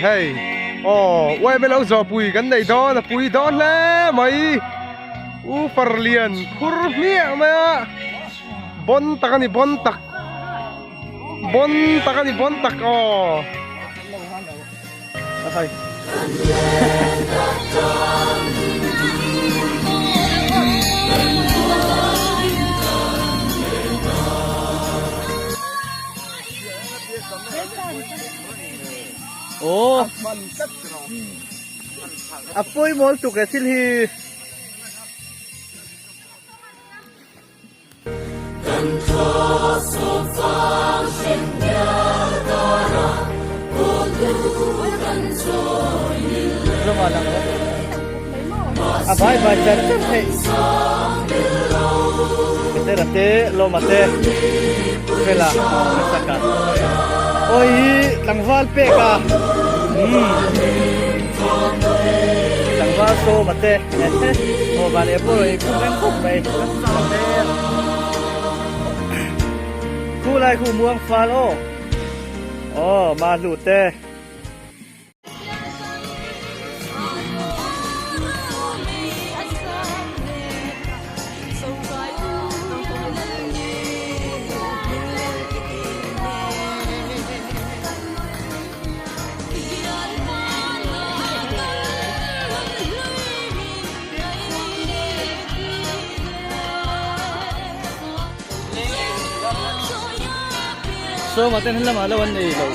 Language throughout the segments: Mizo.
hei aw uaime lo zawh pui kan nei dawn a pui dawn hle mai u farlian khur hmiah mai a bawn tak a ni bawn tak bawn tak a ni bawn tak aw. Aw a pawimawh lutuk e thil hi. A vai vai char char theih Petera te Lawma te Fela Mesaka Awi hi tlangval pek a Tlangval Sawma te Aw van leh pawh rawn inkhum reng khawp mai. Khu lai khu muang fal aw. Aw ma hlu te. Sawma ten lamah lo an nei lo.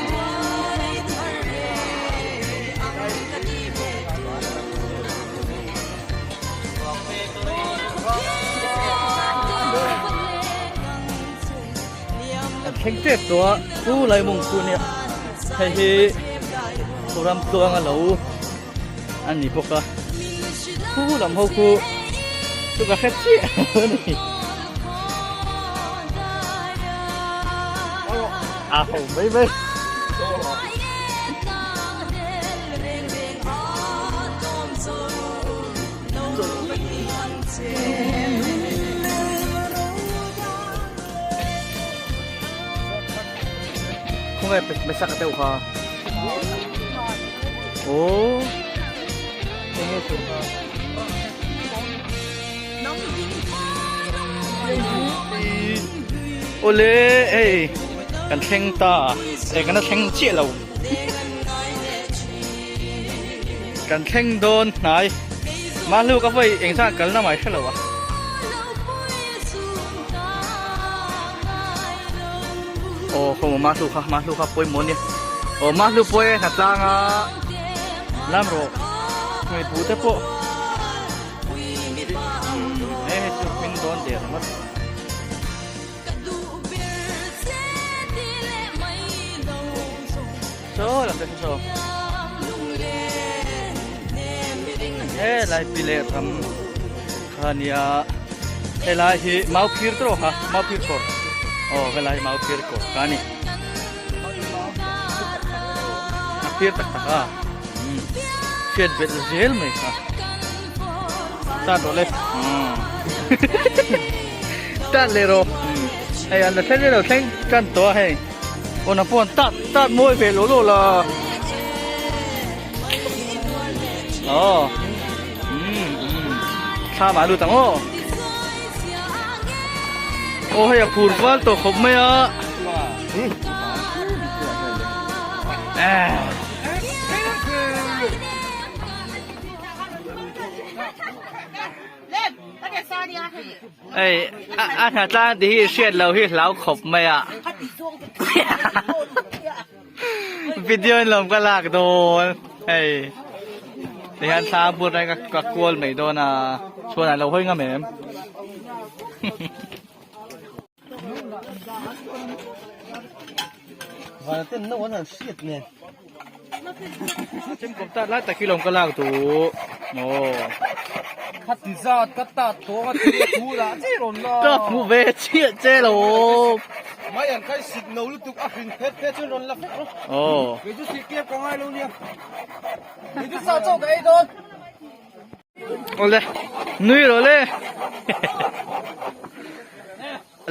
An thleng tep tawh a, chu lai mawng chu nia hei hi ram tluang a lo a ni bawk a khu lam ho khu chu ka hre chiah a ni a ho mai mai. Khawnge Mesaka deuh kha Aww Enge tur kha Awle hei kan thleng ta e kan la thleng chiah lo Kan thleng dawn hnai Mahlu ka vawi engzah kalna mai hrelo a. Aw khaw maw mahlu kha mahlu kha pawimawh ania aw mahlu pawi a hna tlang a lam rawh hmei pu te pawh he hei chu hming dawn der ringawt. Saw lam te saw he lai pi leh ram kha nia helai hi mau phir tawh kha mau phir kawr aw helai hi mau phir kawr kha ani a phir tak tak a hriat belh zel mai kha tan rawh le tan leh rawh hei an la thleng lo thleng tan tawh a hei. Aw na pawh an tat tat mawi ve lo lo la. Aw. Um um. Thla mah lut ang aw. Aw hei a phur val tawh khawp mai a. Eh. Hei a hna tlang tih hi hriat loh hi hlau khawp mai a video in lawm ka lak dawn hei tihian thla bur lai ka kual mai dawn a chuan an lo hawi ngam em. Chemkawm tat lai tak hi lawm ka lak duh aw. Khati zat ka tat tawng a thil a thu lah chi rawn la. Ka hmu ve chiah che lo. Mai an khai sik no lutuk a hrin phet phet chuan rawn la fek rawh. Aw. Kei chu sik tlem ka ngai lo nia. Kei chu sa chaw ka ei dawn. Awle nui rawh le.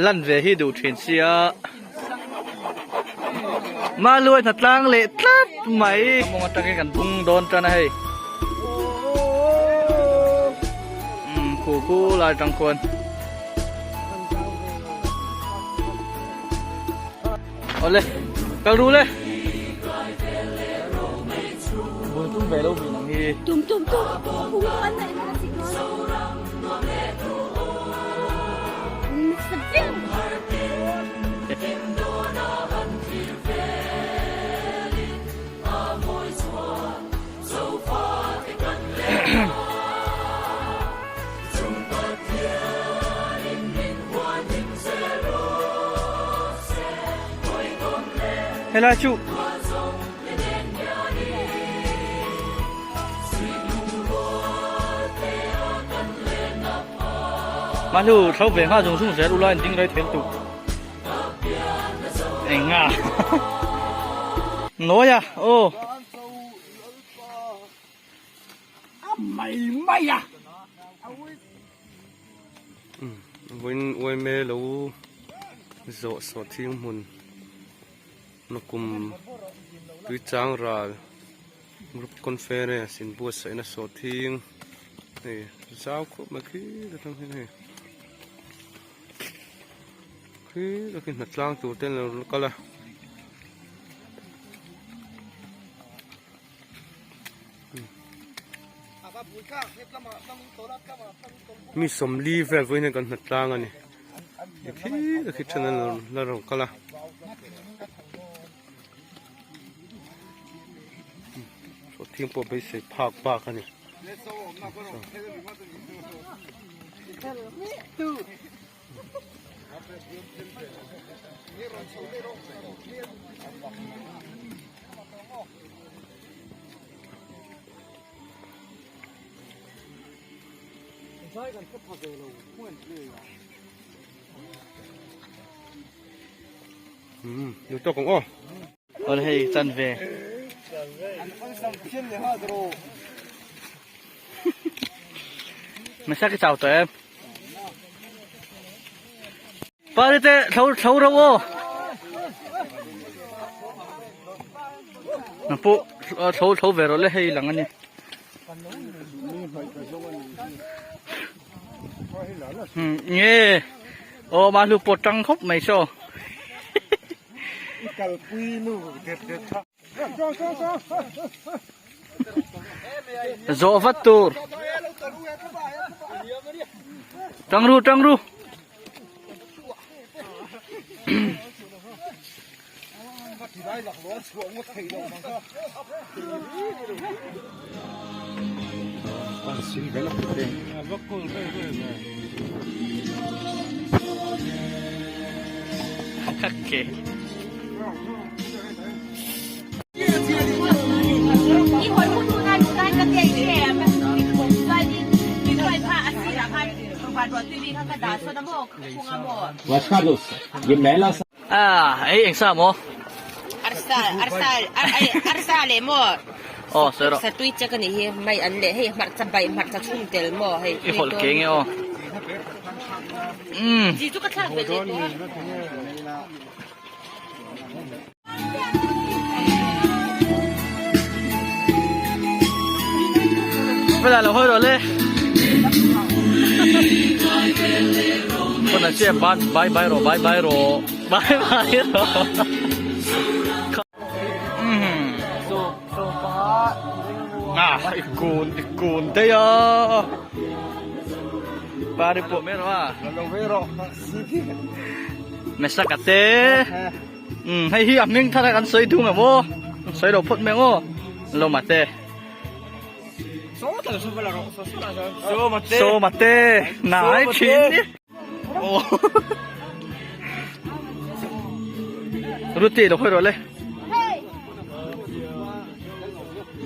Lan ve hi duh thin sia. Maluai hna tlang leh tlat mai. Mawng atangin kan bung dawn tan a hei. Umm khu khu lai tang khuan. Awle kal ru le. Bul tum ve lo min ang hi. Tum tum tum. Bung an nei na si dawn. Helai chu Mahlu thlo ve ngha zung zung zel ula in ding rei thei lutuk. Enga. Nawi a aw. Mai mai a. Vawiin uaime lo zawh sawh thing hmun nakum tuichang ral group conference inbuatsaihna sawh thing hei zau khawp mai khi atang hian hei khi takin hnatlang tur te an lo kal a. Mi sawmli vel vawiin hian kan hnat tlang a ni khi khi then an la rawn kal a thing pawh beisei phak bak a ni. Umm tawk ang aw. Awle hei chan ve. Mesa ki chau tawh em. Pari te thlo thlo ro aw. Nang pawh thlo thlo ve rawh le hei lang ani. Nge aw mahlu pawh tang khawp mai saw. Zawh vat tur. Tang ru tang ru. Okay. À, ấy anh sao mo? Arsa, arsa, arsa le mo. Ờ, sir. Sa tui che ka ni hi mai an le hei hmarcha bai hmarcha chhum tel mo hei. I hol ke nge o. Um. Ji chu ka thlak ve le to. Bây giờ là hơi rồi lên. Con là xe bye bye bye rồi bye bye rồi bye bye rồi. À, ikun ikun đây à. Ba đi bộ mẹ rồi à. Mẹ sao cả thế. Ừ, hei hi a hming thar a kan sawi thung em aw, sawi lo phawt mai ang aw, lo mate. So mate, nai thin ni. Ruti lo khawi rawh le.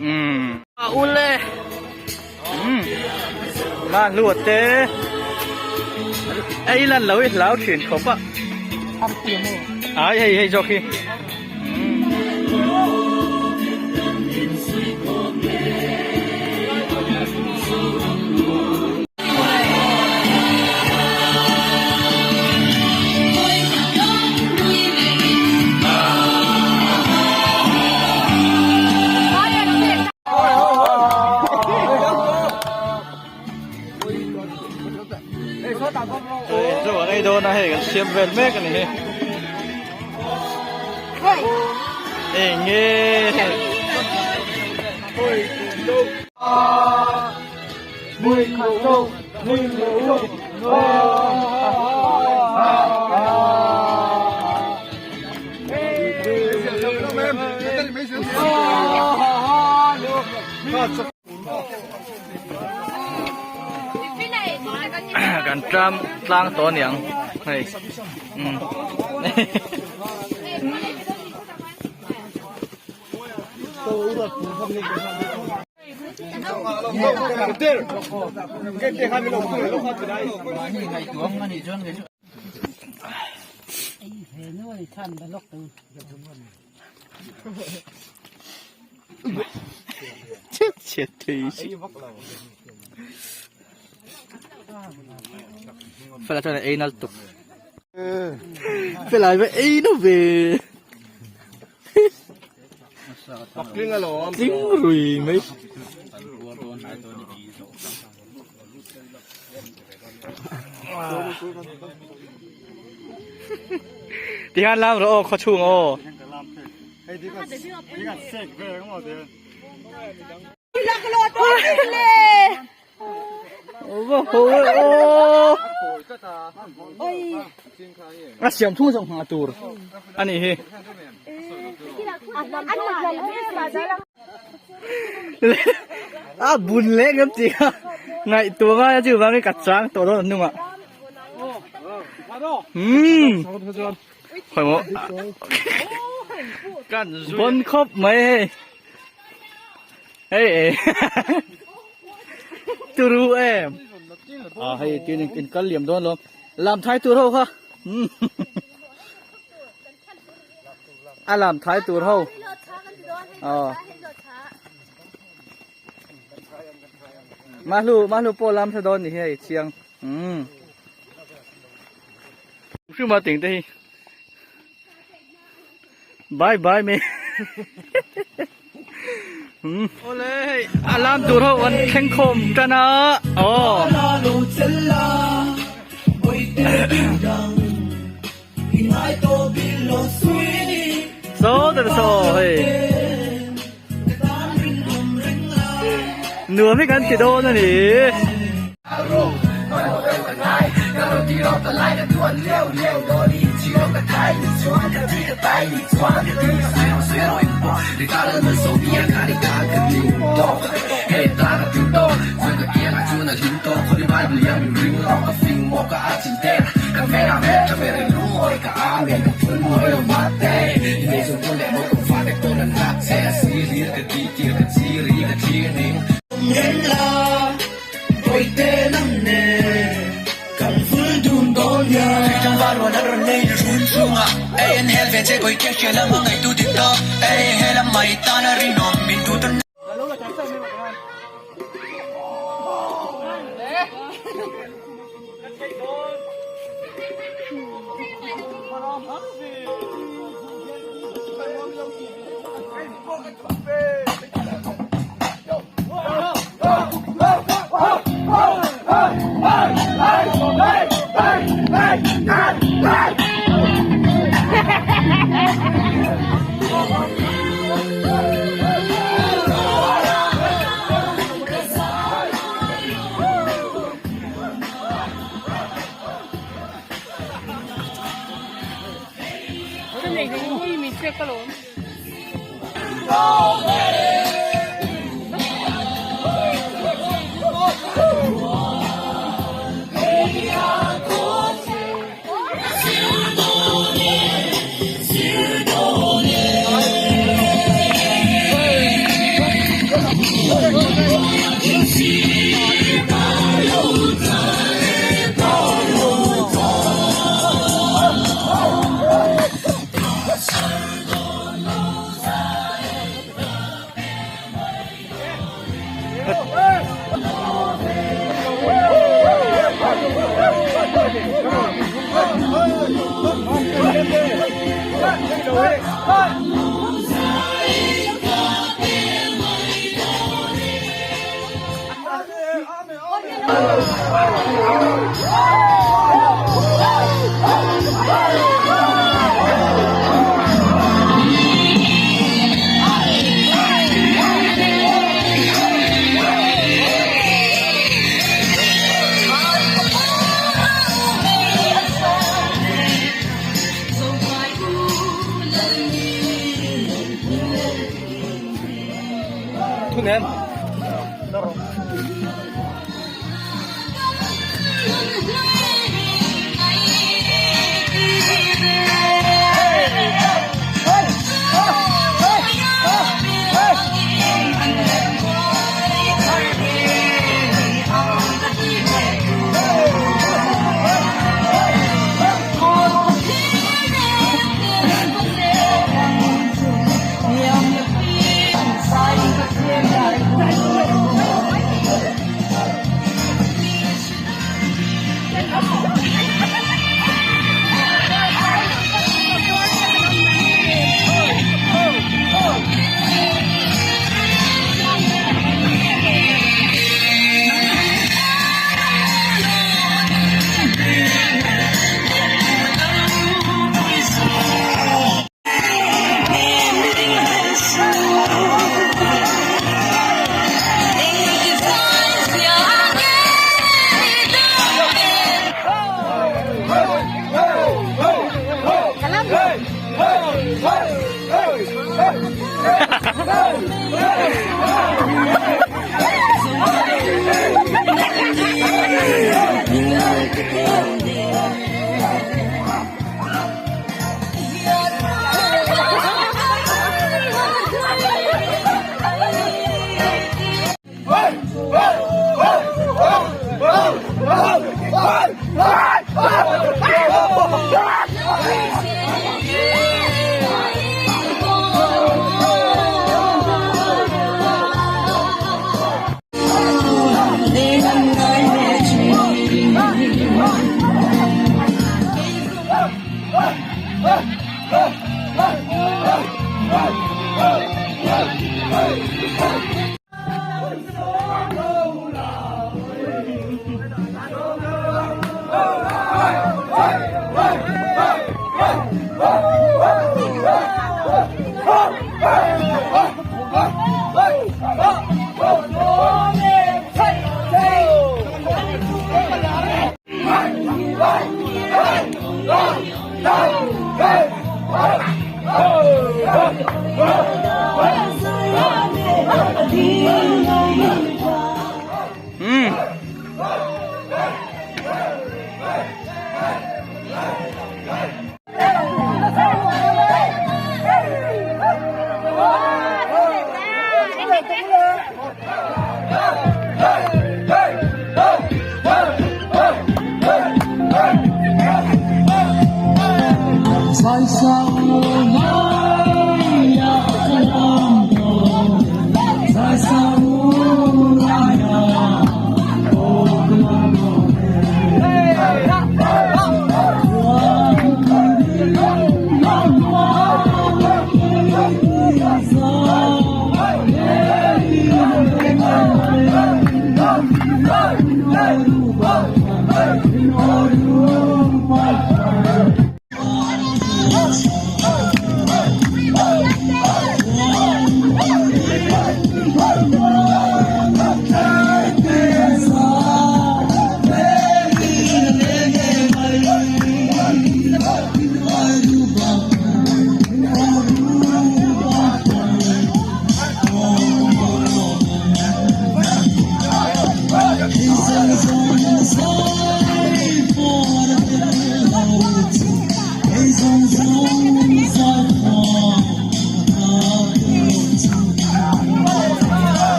Umm. A ule. Umm. Ma hluat te. Ei lan lo i hlau thin khawp a. Ai hei hei zawk hi. Chaw an ei dawn a hei kan siam vel mek a ni hi. Eng nge? Kan tlam tlang tawh aniang hei umm Chhiat thei si. Fela chuan a ei nal tuk. Fela hi ei no ve. Tling rui mai. Tihian lam rawh aw khaw chhung aw. A siam thung zawng hma tur a nih hi. A bun leh ngam tih kha ngaihtuah ngai a chuvangin ka chang tawh dawn a hnungah. Umm. Khawi maw bon khawp mai hei hei e turu em a hei tin in kal liam dawn lawm lam thai tur ho kha a lam thai tur ho ờ mahlu mahlu pawh lam tha dawn ni hei chiang um Hriuma teng te hi bye bye me hmm ole hei a lam tur ho an thleng khawm tan a aw so der so hei nuam hi kan ti dawn a ni.